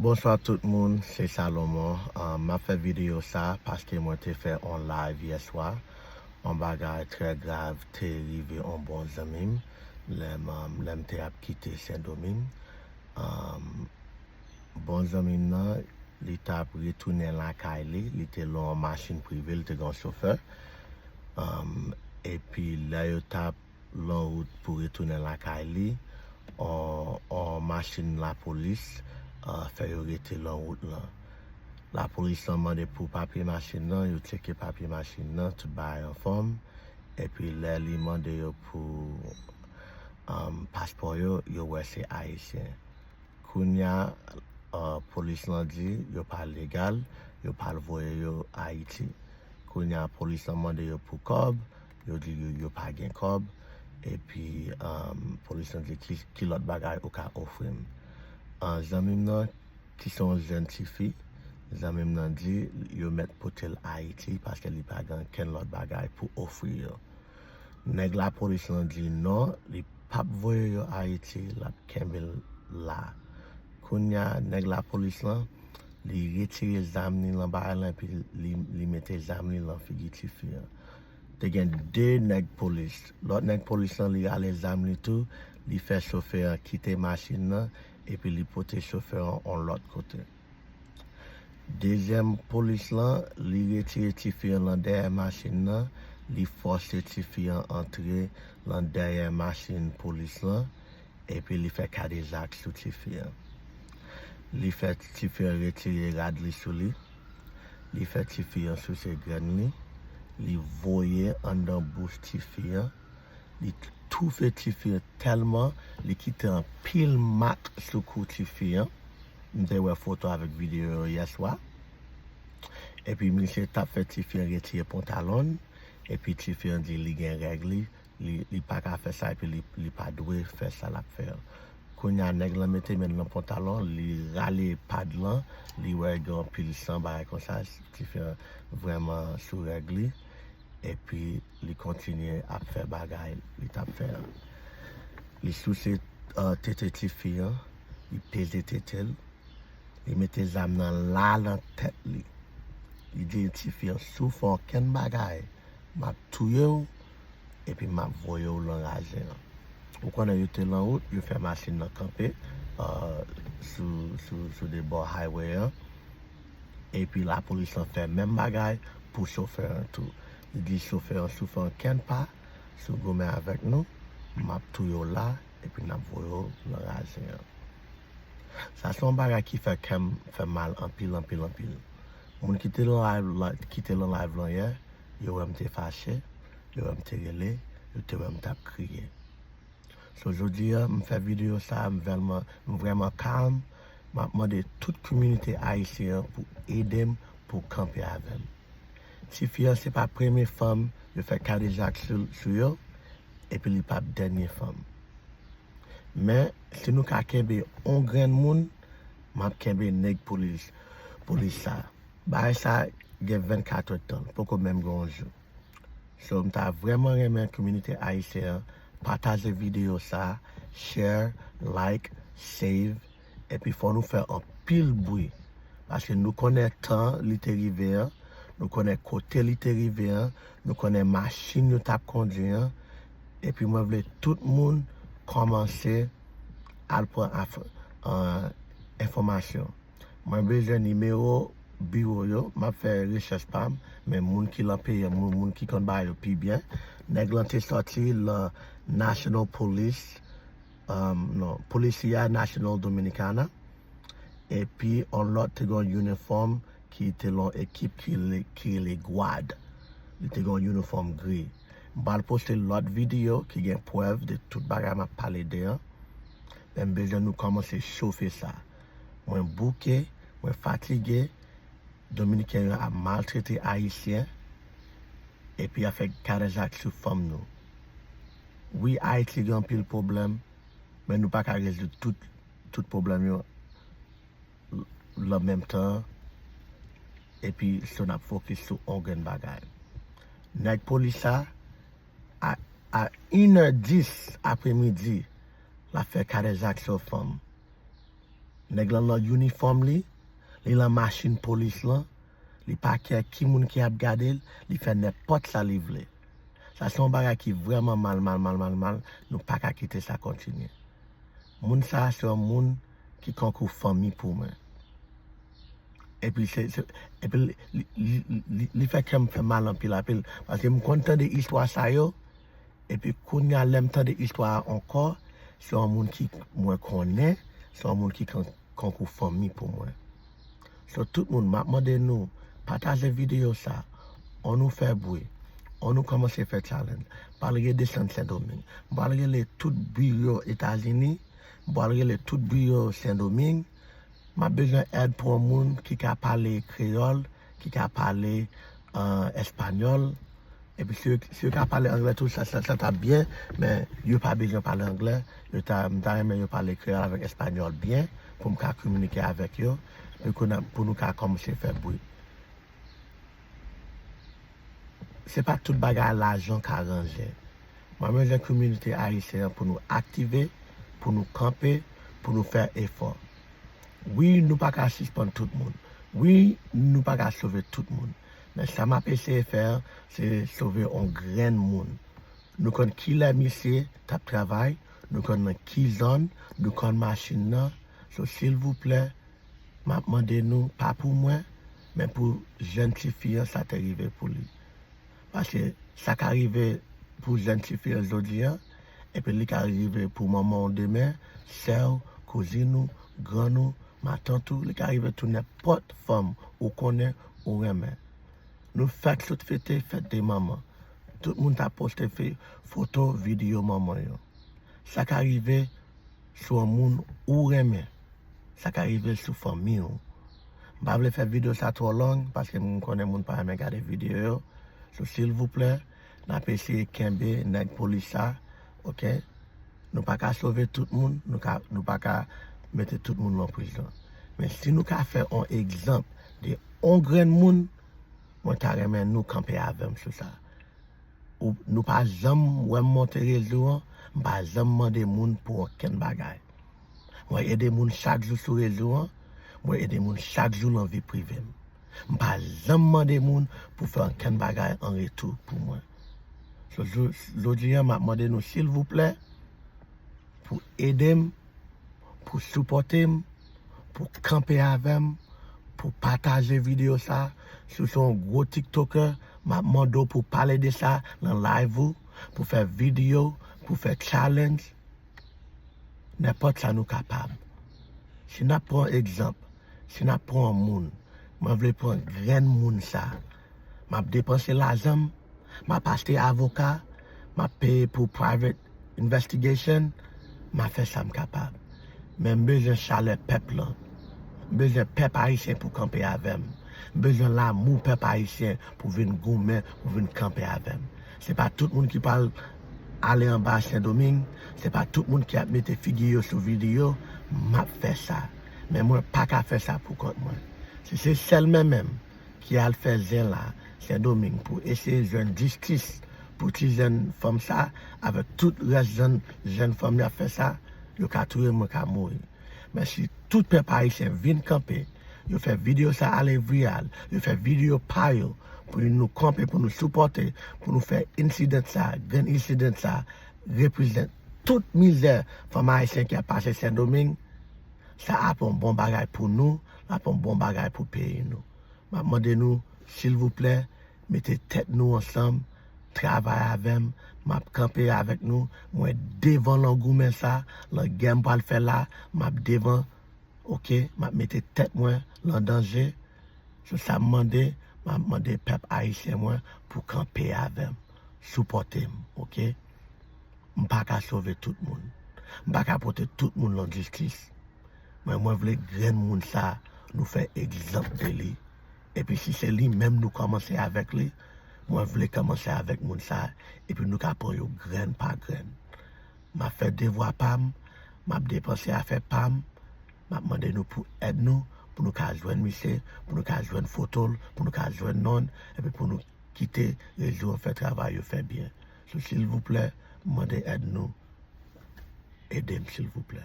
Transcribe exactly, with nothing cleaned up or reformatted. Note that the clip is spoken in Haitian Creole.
Bonswa tout moun, se Salomon. Ah, m ap fè videyo sa paske mwen te fè on live yè swa. On bagay trè grav te rive on bon zanmi m lè m, lè m te ap kite Sendomeng. Ah, bon zanmi m nan, li t ap retounen lakay li, li te lan on machin prive, li te gen on chofè. Ah, epi lè yo t ap lan wout pou retounen lakay li, on, on machin lapolis, ah, fè yo rete lan wout lan. Lapolis lan mande pou papye machin nan, yo tcheke papye machin nan, tout bagay anfòm. Epi lè li mande yo pou, um, paspò yo, yo wè se ayisyen. Kounye a, uh, polis lan di yo pa legal, yo pral voye yo Ayiti. Kounye a, polis lan mande yo pou kòb, yo di yo, yo pa gen kòb. Epi, um, polis lan di ki, ki lòt bagay ou ka ofri m. Uh, zanmi m nan, ki se yon jèn tifi, zanmi m nan di yo mèt pote l Ayiti paske li pa gen kenn lòt bagay pou ofri yo. Nèg lapolis lan di non, li p ap voye yo Ayiti, l ap kenbe l la. Kounye a, nèg lapolis lan, li retire zam li lan bagay lan, epi li, li mete zam li lan figi tifi an. Te gen de nèg polis. Lòt nèg polis lan, li rale zam li tou, li fè chofè an kite machin nan, epi li pote chofè an on lòt kote. Dezyèm polis lan, li retire tifi an lan dèyè machin nan, li fòse tifi an antre lan dèyè machin polis lan, epi li fè kadejak sou tifi an. Li fè tifi an retire rad li sou li, li fè tifi an souse grenn li, li voye anndan bouch tifi an, li toufe tifi an tèlman li kite anpil mak sou kou tifi an. M te wè foto avèk videyo yo yè swa. Epi misye t ap fè tifi an retire pantalon l, epi tifi an di li gen règ li, li, li pa ka fè sa, epi li, li pa dwe fè sa l ap fè an. Kounye a, nèg lan mete men l nan pantalon, li rale pad lan, li wè gen anpil san, bagay konsa, tifi an vrèman sou règ li, epi li kontinye ap fè bagay li t ap fè an. Li souse, uh, tete tifi an, li peze tete l, li mete zam nan la lan tèt li. Li di tifi an, si w fè okenn bagay, m ap touye w, epi m ap voye w lan raje an. Ou konnen yo te lan wout, yo fè machin nan kanpe, uh, sou, sou, sou de bò highway an. Epi lapolis lan fè menm bagay pou chofè an tou. Li di chofè an, si w fè okenn pa, si w goumen avèk nou, m ap touye w la, epi n ap voye w lan raje an. Sa se yon bagay ki fè kè m fè mal anpil, anpil, anpil. Moun ki te lan live la, ki te lan live lan yè, yo wè m te fache, yo wè m te rele, yo te wè m t ap kriye. So, jodi a, m fè videyo sa, m vrèman, m vrèman kalm. M ap mande tout kominote ayisyen an pou ede m, pou kanpe avè m. Tifi an se pa premye fanm yo fè kadejak sou, sou yo, epi li p ap dènye fanm. Men, si nou ka kenbe on grenn moun, m ap kenbe nèg polis, polis sa. Bagay sa gen vennkat èdtan, poko menm gen yon jou. So, m ta vrèman renmen kominote ayisyen an pataje videyo sa, share, like, save, epi fò nou fè anpil bri. Paske nou konnen tan li te rive an, nou konnen kote li te rive an, nou konnen machin yo t ap kondui an, epi mwen vle tout moun kòmanse al pran af-, an, enfòmasyon. Mwen bezwen nimewo biwo yo, m ap fè rechèch pa m, men moun ki lan peyi an, moun, moun ki konn bagay yo pi byen. Nèg lan te sòti lan National Police, um, non, Policía Nacional Dominicana, epi on lòt te gen yon inifòm ki te lan ekip ki rele, ki rele GWAD. Li te gen yon inifòm gri. M pral poste lòt videyo ki gen prèv de tout bagay m ap pale de an. Men m bezwen nou kòmanse chofe sa. Mwen bouke, mwen fatige, Dominiken yo ap maltrete Ayisyen, epi y ap fè kadejak sou fanm nou. Wi, Ayiti gen anpil pwoblèm, men nou pa ka rezoud tout, tout pwoblèm yo lan menm tan, epi so n ap fokis sou on grenn bagay. Nèg polis sa, a, a inè dis apremidi, l ap fè kadejak sou fanm. Nèg lan nan inifòm li, li nan machin polis lan, li pa kè ki moun ki ap gade l, li fè nenpòt sa li vle. Sa se yon bagay ki vrèman mal, mal, mal, mal, mal. Nou pa ka kite sa kontinye. Moun sa a se yon moun ki kankou fanmi pou mwen. Epi se, se, epi li, li, li, li, li fè kè m fè mal anpil, anpil. Paske m konn tande istwa sa yo, epi kounye a lè m tande istwa a ankò, se yon moun ki mwen konnen, se yon moun ki kan-, kankou fanmi pou mwen. So, tout moun, m ap mande nou, pataje videyo sa, ann nou fè bri, ann nou kòmanse fè challenge. M pral redesann Sendomeng. M pral rele tout biwo Etazini, m pral rele tout biwo Sendomeng. M ap bezwen èd pou yon moun ki ka pale kreyòl, ki ka pale, eh, espanyòl. Epi si yo, si yo ka pale anglè tou, sa, sa, sa t ap byen, men yo pa bezwen pale anglè. Yo ta, m ta renmen yo pale kreyòl avèk espanyòl byen, pou m ka kominike avèk yo, pou, pou nou ka kòmanse fè bri. Se pa tout bagay lajan ka ranje. Mwen bezwen kominote ayisyen an pou nou aktive, pou nou kanpe, pou nou fè efò. Wi, nou pa ka sispann tout moun. Wi, nou pa ka sove tout moun. Men sa m ap eseye fè an, se sove yon grenn moun. Nou konn kilè misye t ap travay, nou konn nan ki zòn, nou konn machin nan. So, silvouplè, m ap mande nou, pa pou mwen, men pou jèn tifi an, sa te rive pou li. Paske sa ka rive pou jèn tifi an jodi an, epi li ka rive pou manman w demen, sè w, kouzin ou, grann ou, matant ou, li ka rive tou nenpòt fanm ou konnen ou renmen. Nou fèk sot fete fèt de manman. Tout moun ta poste fe-, foto, videyo manman yo. Sa ka rive sou yon moun ou renmen. Sa ka rive sou fanmi w. M pa vle fè videyo sa twò long, paske m konnen moun pa renmen gade videyo yo. So, silvouplè, n ap eseye kenbe nèg polis sa, oke? Nou pa ka sove tout moun, nou ka, nou pa ka mete tout moun nan prizon. Men si nou ka fè yon egzanp de yon grenn moun, mwen ta renmen nou kanpe avè m sou sa. Ou, nou pa janm wè m monte rezo an, m pa janm mande moun pou okenn bagay. Mwen ede moun chak jou sou rezo an, mwen ede moun chak jou nan vi prive m. M pa janm mande moun pou fè okenn bagay an retou pou mwen. So, jo-, jodi an, m ap mande nou, silvouplè, pou ede m, pou sipòte m, pou kanpe avè m, pou pataje videyo sa. Si w se yon gwo TikToker, m ap mande w pou pale de sa nan live ou, pou fè videyo, pou fè challenge, nenpòt sa nou kapab. Si n ap pran egzanp, si n ap pran yon moun, mwen vle pran grenn moun sa. M ap depanse lajan m, m ap achte avoka, m ap peye pou private investigation, m ap fè sa m kapab. Men m bezwen chalè pèp lan. M bezwen pèp ayisyen pou kanpe avè m. M bezwen lamou pèp ayisyen pou vin goumen, pou vin kanpe avè m. Se pa tout moun ki pral ale anba Sendomeng, se pa tout moun ki ap mete figi yo sou videyo, m ap fè sa. Men mwen pa ka fè sa pou kont mwen. Si se sèl men menm ki al fè zen la, Sendomeng, pou eseye jwenn jistis pou ti jèn fanm sa, avèk tout rès jèn, jèn fanm y ap fè sa, yo ka touye m, mwen ka mouri. Men si tout pèp ayisyen vin kanpe, yo fè videyo sa ale viral, yo fè videyo pa yo, pou nou kanpe, pou nou sipòte, pou nou fè insidan sa, grenn insidan sa, reprezante tout mizè fanm ayisyen ki ap pase Sendomeng, sa ap yon bon bagay pou nou, l ap yon bon bagay pou peyi nou. M ap mande nou, silvouplè, mete tèt nou ansanm, travay avè m, m ap kanpe avèk nou, mwen devan lan goumen sa, lan gè m pral fè la, m ap devan, oke, m ap mete tèt mwen lan danje. Se sa m mande, m ap mande pèp ayisyen mwen pou kanpe avè m, sipòte m, oke? M pa ka sove tout moun. M pa ka pote tout moun lan jistis. Men mwen vle grenn moun sa, nou fè egzanp de li. Epi si se li menm nou kòmanse avèk li, mwen vle kòmanse avèk moun sa, epi nou ka pran yo grenn pa grenn. M ap fè devwa pa m, m ap depanse afè pa m, m ap mande nou pou èd nou, pou nou ka jwenn misye, pou nou ka jwenn foto l, pou nou ka jwenn non l, epi pou nou kite rezo an fè travay yo fè byen. So, silvouplè, m mande èd nou, ede m, silvouplè.